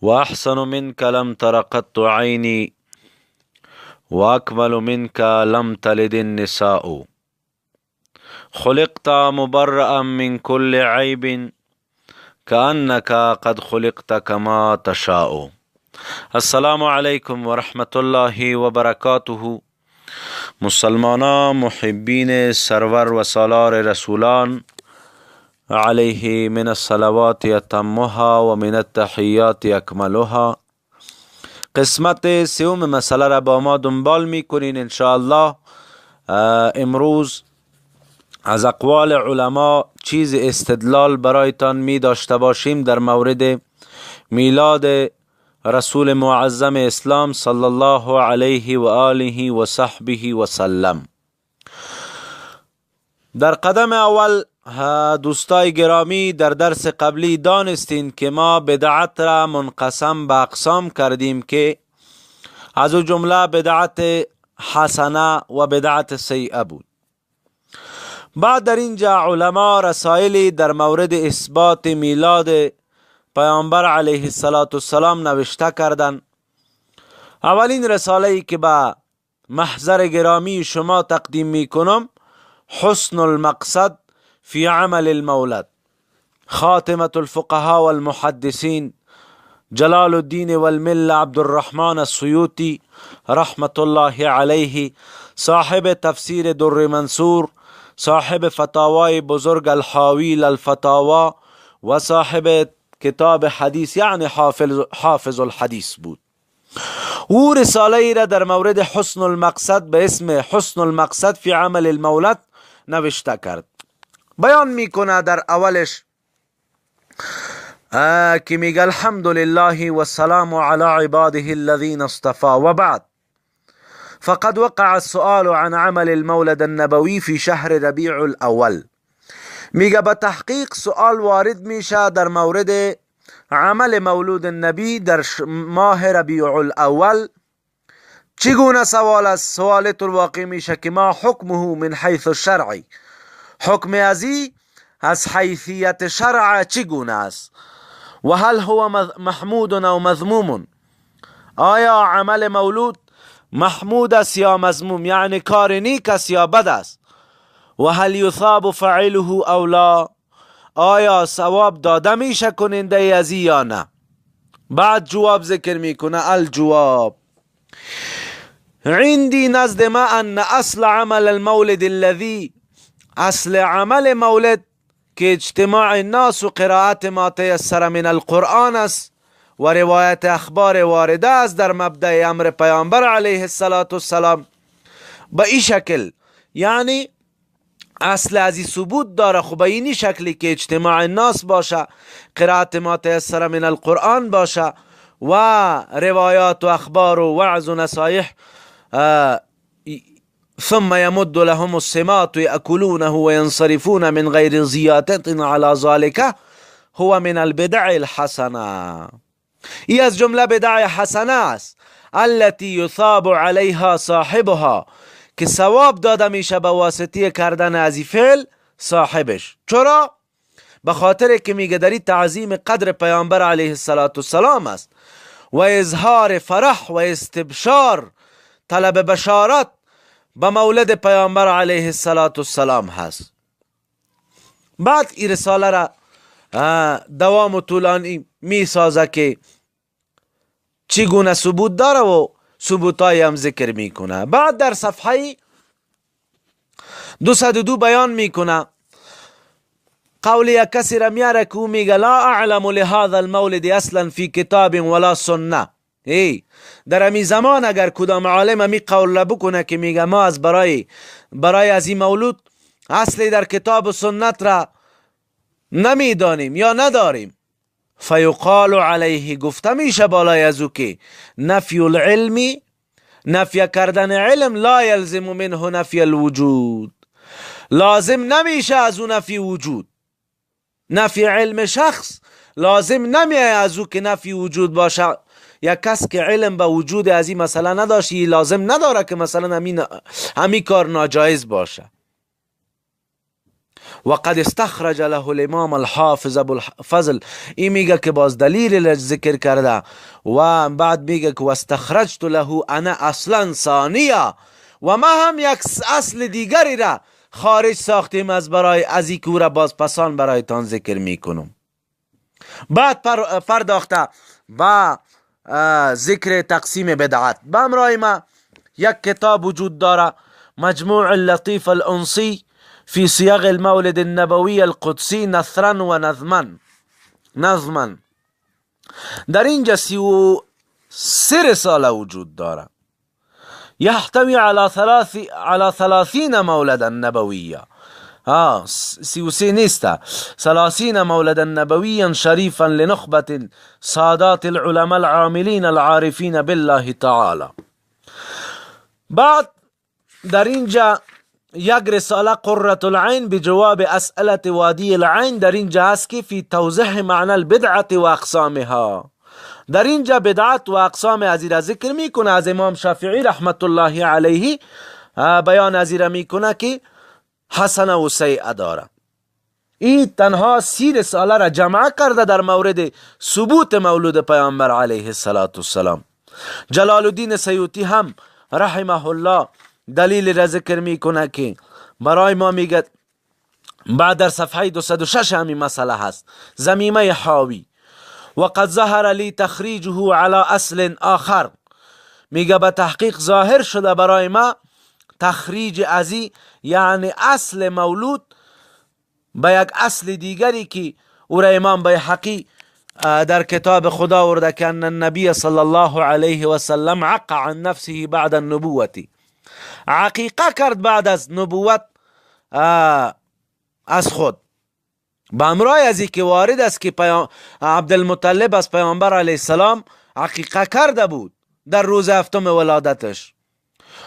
وأحسن منك لم تر قط عيني وأكمل منك لم تلد النساء. خلقت مبرأ من كل عيب كأنك قد خلقت كما تشاء. السلام علیکم و رحمت الله و برکاته. مسلمانان، محبین سرور و سالار رسولان علیه من الصلوات اتمها و من التحیات اکملها. قسمت سوم مسئله را با ما دنبال میکنین انشاءالله. امروز از اقوال علما چیز استدلال برایتان می داشته باشیم در مورد میلاد رسول معظم اسلام صلی الله علیه و آله و صحبه و سلم. در قدم اول دوستای گرامی، در درس قبلی دانستین که ما بدعت را منقسم به اقسام کردیم که از او جمله بدعت حسنه و بدعت سیئه بود. بعد در اینجا علما رسائلی در مورد اثبات میلاد پیامبر علیه الصلاة والسلام نوشته کردند. اولین رساله ای که به محضر گرامی شما تقدیم می کنم، حسن المقصد فی عمل المولد، خاتمة الفقهاء والمحدثین جلال الدین والملة عبدالرحمن السیوطی رحمت الله علیه، صاحب تفسیر در منصور، صاحب فتاوای بزرگ الحاوی للفتاوا و صاحب کتاب حدیث، یعنی حافظ الحدیث بود. او رساله ای را در مورد حسن المقصد به اسم حسن المقصد فی عمل المولد نوشته کرد. بیان میکنه در اولش که میگه الحمد لله والسلام على عباده الذين اصطفى و بعد، فقد وقع السؤال عن عمل المولد النبوي في شهر ربیع الاول. میگه به تحقیق سوال وارد میشه در مورد عمل مولود النبی در ماه ربیع الاول. چگونه سوال است؟ سوال طور واقع میشه که ما حکمه من حیث الشرع، حکم ازی از حیثیت شرع چگونه است؟ و هل هو محمود او مذموم، آیا عمل مولود محمود است یا مذموم، یعنی کار نیک است یا بد است؟ و هل یثاب فاعله او لا، آیا ثواب داده میشه کننده ازی یا نه؟ بعد جواب ذکر میکنه، الجواب عندي نزد ما ان اصل عمل المولد الذي، اصل عمل مولد که اجتماع الناس و قرائت ما تیسر من القرآن است و روایت اخبار وارده است در مبدأ امر پیامبر علیه الصلاة والسلام به این شکل، یعنی اصل از ثبوت داره. خب به اینی شکلی که اجتماع الناس باشه، قرائت ما تیسر من القرآن باشه و روایات و اخبار و وعظ و نصایح، ثم يمد لهم السماط يأكلونه وينصرفون من غير زيادة على ذلك، هو من البدع الحسنة. ای از جمله بدع حسنه است، التي يثاب عليها صاحبها، که ثواب داده میشه به واسطه کردن از فعل صاحبش. چرا؟ به خاطر که میگه دری تعظیم قدر پیامبر علیه الصلاة والسلام است و اظهار فرح و استبشار، طلب بشارت به مولد پیامبر علیه الصلاة والسلام هست. بعد این رساله را دوام و طولانی می سازه که چگونه ثبوت داره و ثبوتای هم ذکر میکنه. بعد در صفحه 202 بیان میکنه، قول یک کسی را میاره که او میگه لا اعلم لهذا المولد اصلا فی کتاب ولا سنه. ای در امی زمان اگر کدام عالم امی قول را بکنه که میگه ما از برای از این مولود اصلی در کتاب و سنت را نمیدانیم یا نداریم، فیقال علیه، گفته میشه بالای از او که نفی العلم، نفی کردن علم، لا یلزم منه نفی الوجود، لازم نمیشه از او نفی وجود. نفی علم شخص لازم نمیه از او که نفی وجود باشه. یا کس که علم به وجود از این مسئله نداشت، لازم نداره که مثلا همین کار ناجایز باشه. وقد استخرج له الامام الحافظ ابو الفضل. این میگه که باز دلیل ذکر کرده و بعد میگه که واستخرجت له انا اصلا ثانیه، و ما هم یک اصل دیگری را خارج ساختیم از برای از این که باز پسان برایتان ذکر میکنم. بعد پرداخته با ذکر تقسیم بدعت. به همراه ما یک کتاب وجود داره، مجموع اللطیف الانسی فی صیغ المولد النبوی القدسی نثرا و نظما. در اینجا 33 رساله وجود داره. يحتوي على 30 مولدا نبويا، 33 نیست، 30 مولدا نبويا شريفا لنخبة سادات العلماء العاملين العارفين بالله تعالى. بعد در اینجا یک رساله قرة العین بجواب اسئلة وادی العین در اینجا هست که فی توضیح معنی البدعة و اقسامها. در اینجا بدعت و اقسام از را ذکر میکنه. از امام شافعی رحمت الله علیه بیان از را میکنه که حسنه و سیئه داره. این تنها 30 رساله را جمع کرده در مورد ثبوت مولود پیامبر علیه الصلاة والسلام. جلال الدین سیوطی هم رحمه الله دلیل را ذکر میکنه که برای ما میگه بعد در صفحه 206 همین مسئله هست، ضمیمه حاوی. وقد ظهر لی تخریجه على اصل آخر. میگه به تحقیق ظاهر شده برای ما تخریج ازی، یعنی اصل مولود به یک اصل دیگری که او را امام بیهقی در کتاب خدا آورده که ان النبی صلی الله علیه و سلم عق عن نفسه بعد النبوة، عقیقه کرد بعد از نبوت از خود. به همراه از که وارد است که عبدالمطلب از پیامبر علیه السلام عقیقه کرده بود در روز هفتم ولادتش.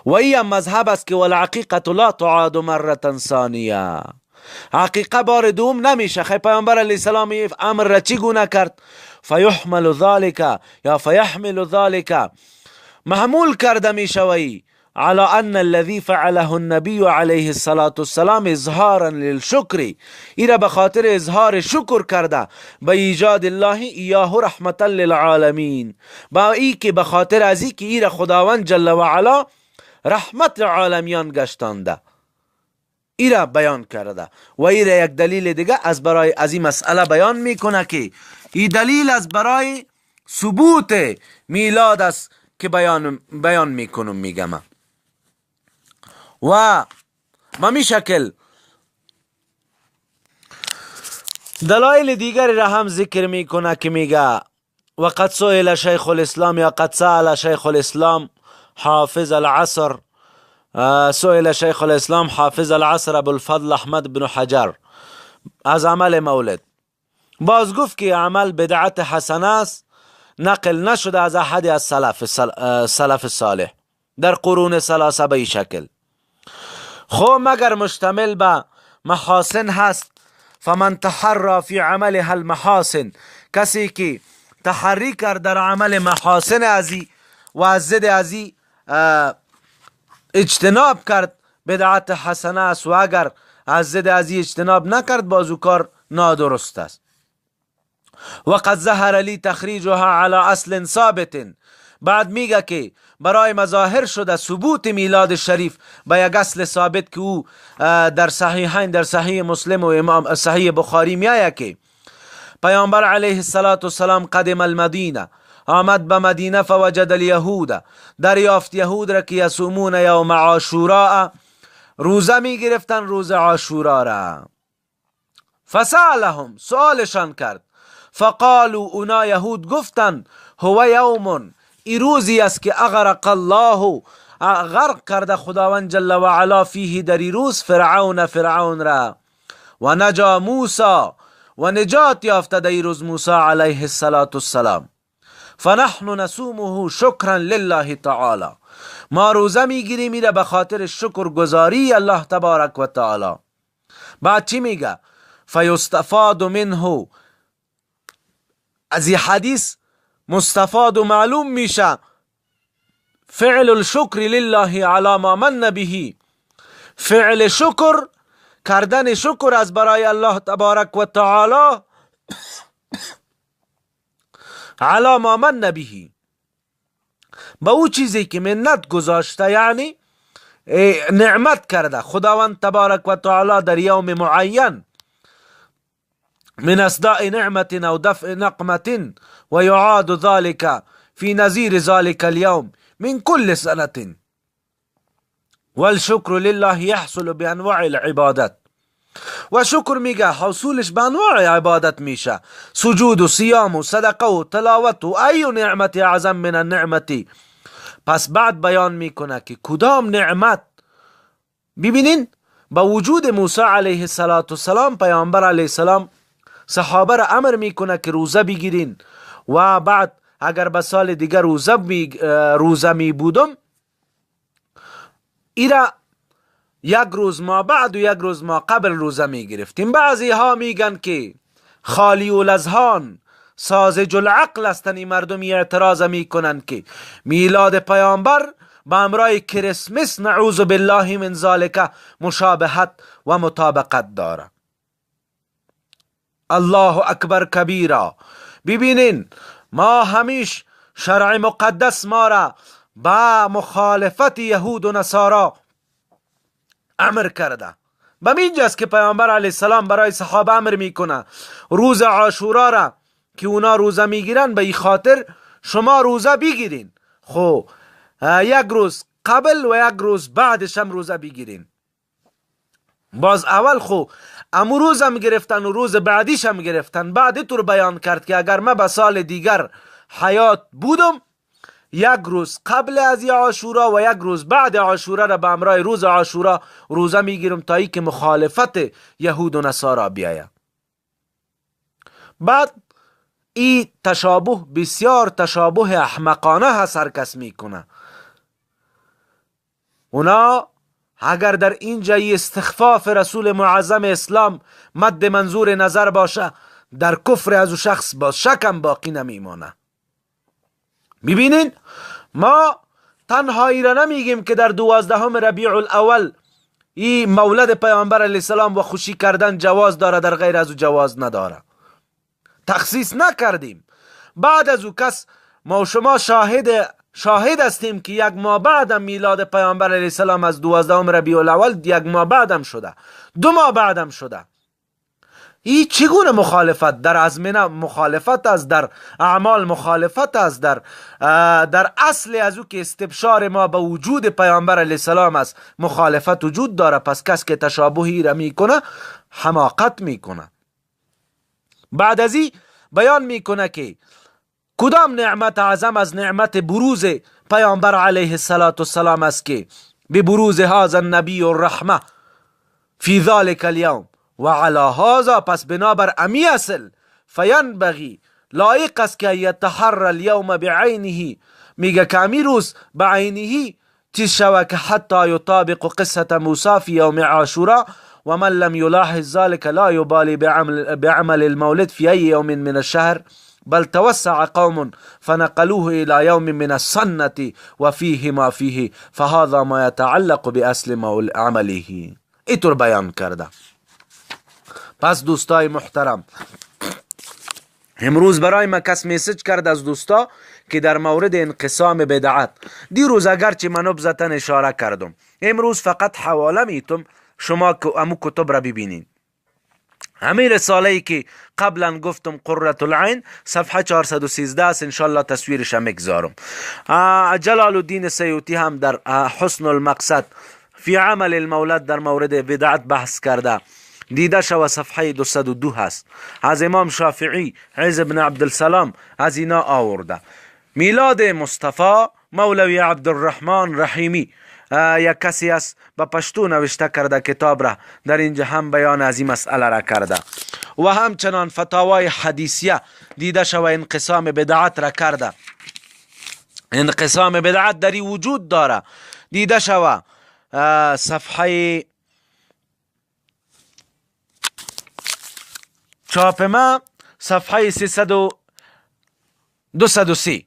و این مذهب است که والعقیقه لا تعاد مره ثانیه، عقیقه بار دوم نمیشه. خی پیامبر علیه السلام امر را چگونه کرد؟ فیحمل ذلك یا فیحمل ذلك، محمول کرده میشوی على ان الذي فعله النبي عليه الصلاة والسلام اظهارا للشکر، ایرا به خاطر اظهار شکر کرده به ایجاد الله ایاه رحمتا للعالمین، با ای که به خاطر از ای که ایرا خداوند جل و علا رحمت عالمیان گشتانده، ایرا بیان کرده. و ایرا یک دلیل دیگه از برای از این مسئله بیان میکنه که این دلیل از برای ثبوت میلاد است که بیان میکنم میگم. و ما شکل دلایل دیگری را هم ذکر میکنه که میگه وقد سئل شیخ الاسلام یا قد سأل شیخ الاسلام حافظ العصر، سئل شیخ الاسلام حافظ العصر ابو الفضل احمد بن حجر از عمل مولد. باز گفت که عمل بدعت حسنه است، نقل نشده از احد از سلف صالح در قرون ثلاثه به شکل. خو مگر مشتمل به محاسن هست. فمن تحرى فی عملها المحاسن، کسی که تحری کرد در عمل محاسن ازی و از ضد ازی اجتناب کرد، بدعت حسنه است، و اگر از ضد ازی اجتناب نکرد بازو کار نادرست است. وقد ظهر لی تخریجها على اصل ثابت. بعد میگه که برای مظاهر شده ثبوت میلاد شریف به یک اصل ثابت که او در صحیحین، در صحیح مسلم و امام صحیح بخاری میآید که پیامبر علیه الصلاة والسلام قدم المدینه، آمد به مدینه، فوجد الیهود، دریافت یهود را که یصومون یوم عاشوراء، روزه می گرفتن روز عاشورا را. فسألهم، سؤالشان کرد، فقالوا، اونا یهود گفتن هو یوم، ای روزی است که اغرق الله، غرق کرده خداوند جل و علا فیه، در ای روز، فرعون، فرعون را، و نجا موسی، و نجات یافته در ای روز موسی علیه الصلاة والسلام. فنحن نصومه شکرا لله تعالی، ما روزه میگیریم میره به خاطر شکر گزاری الله تبارک و تعالی. بعد چی میگه؟ فیستفاد منه، از این حدیث مستفاد و معلوم میشه فعل الشکر لله على ما من به، فعل شکر کردن شکر از برای الله تبارک و تعالی علی ما من به، به او چیزی که منت گذاشته، یعنی نعمت کرده خداوند تبارک و تعالی در یوم معین، من اسداء نعمت او دفع نقمت و یعاد ذلك فی نظیر ذلك اليوم من كل سنة والشکر لله يحصل بانواع العبادت. و شکر میگه حصولش به انواع عبادت میشه، سجود و صیام و صدقه و تلاوت و ای نعمت اعظم من النعمتی. پس بعد بیان میکنه که کدام نعمت. ببینین با وجود موسی علیه السلام پیامبر علیه السلام صحابه را امر میکنه که روزه بگیرین و بعد اگر به سال دیگر روزه می بودم ایرا یک روز ما بعد و یک روز ما قبل روزه می گرفتیم. بعضی ها میگن که خالی الاذهان ساذج العقل هستن، این مردم اعتراض میکنن که میلاد پیامبر به امرای کریسمس نعوذ بالله من ذالک مشابهت و مطابقت داره. الله اکبر کبیرا. ببینین ما همیش شرع مقدس ما را با مخالفت یهود و نصارا امر کرده. به اینجاست که پیامبر علیه السلام برای صحابه امر میکنه روز عاشورا را که اونا روزه میگیرن به این خاطر شما روزه بگیرین، خب یک روز قبل و یک روز بعدش هم روزه بگیرین. باز اول خو امو روز هم گرفتن و روز بعدیش هم گرفتن. بعد طور بیان کرد که اگر من به سال دیگر حیات بودم یک روز قبل از عاشورا و یک روز بعد عاشورا را به امرای روز عاشورا روزه میگیرم تا ای که مخالفت یهود و نصارا بیاید. بعد این تشابه بسیار تشابه احمقانه هست، هر کس میکنه. اونا اگر در اینجا استخفاف رسول معظم اسلام مد منظور نظر باشه در کفر از او شخص با شکم باقی نمیمانه. ببینین ما تنها ایرا نمیگیم که در 12 ربیع الاول این مولد پیامبر علیه السلام و خوشی کردن جواز داره، در غیر از او جواز نداره. تخصیص نکردیم. بعد از او کس ما و شما شاهد هستیم که یک ماه بعدم میلاد پیامبر علیه السلام از 12 ربیع الاول یک ماه بعدم شده، 2 ماه بعدم شده. این چگونه مخالفت؟ در ازمنه مخالفت است، در اعمال مخالفت است، در اصل از او که استبشار ما به وجود پیامبر علیه السلام است مخالفت وجود داره. پس کس که تشابهی را میکنه حماقت میکنه. بعد از این بیان میکنه که کدام نعمت اعظم از نعمت بروز پیامبر علیه السلام است که به بروز هذا النبی الرحمه فی ذلك اليوم و علی هذا، پس بنابر امی اصل فینبغی لایق است که یتحر اليوم بعینه، میگه که امی روز بعینه چیز شوه که حتی یطابق قصة موسی فی یوم عاشورا و من لم یلاحظ ذلك لا یبالی بعمل المولد فی ای یوم من الشهر بل توسع قوم فنقلوه الى يوم من السنة وفيه ما فيه فهذا ما يتعلق باصل عمله. اینطور بیان کرده. پس دوستای محترم امروز برای ما کس message کرد از دوستا که در مورد انقسام بدعت دیروز اگرچه من نبذتن اشاره کردم، امروز فقط حواله میتم شما که امو کتب را ببینین. همین رساله ای که قبلا گفتم قرة العین صفحه 413 است، انشالله تصویرش هم میگذارم. جلال الدین سیوطی هم در حسن المقصد فی عمل المولد در مورد بدعت بحث کرده، دیده شو صفحه 202 هست. از امام شافعی عز بن عبدالسلام از اینا آورده. میلاد مصطفی مولوی عبدالرحمن رحیمی یک کسی است به پشتو نوشته کرده کتاب را، در اینجا هم بیان از این مسئله را کرده. و همچنان فتاوای حدیثیه دیده شو انقسام بدعت را کرده. انقسام بدعت در وجود داره، دیده شو صفحه چاپ ما صفحه 230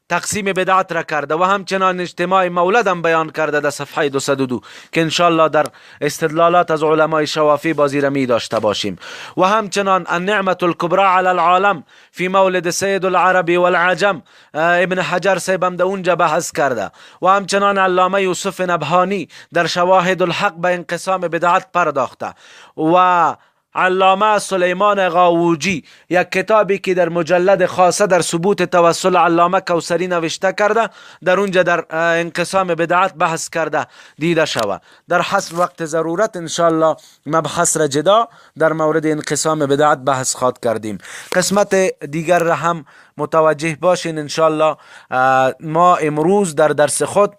تقسیم بدعت را کرده و همچنان اجتماع مولد هم بیان کرده در صفحه 202 که انشالله در استدلالات از علمای شوافی بازی را می داشته باشیم. و همچنان النعمة الكبرى علی العالم فی مولد سید العربی والعجم، ابن حجر صاحب هم در اونجا بحث کرده. و همچنان علامه یوسف نبهانی در شواهد الحق به انقسام بدعت پرداخته. و علامه سلیمان غاوجی یک کتابی که در مجلد خاصه در ثبوت توسل علامه کوثری نوشته کرده، در اونجا در انقسام بدعت بحث کرده دیده شوه. در حسب وقت ضرورت انشالله مبحث را جدا در مورد انقسام بدعت بحث خواد کردیم. قسمت دیگر را هم متوجه باشین انشالله. ما امروز در درس خود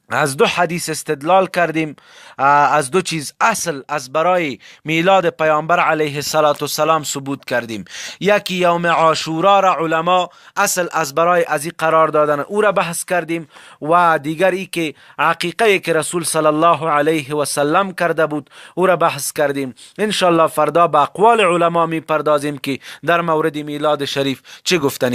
از دو حدیث استدلال کردیم، از دو چیز اصل از برای میلاد پیامبر علیه الصلاة والسلام ثبوت کردیم. یکی یوم عاشورا را علما اصل از برای ازی قرار دادن او را بحث کردیم و دیگر ای که عقیقه که رسول صلی الله علیه و سلم کرده بود او را بحث کردیم. انشالله فردا به اقوال علما می پردازیم که در مورد میلاد شریف چه گفتنی.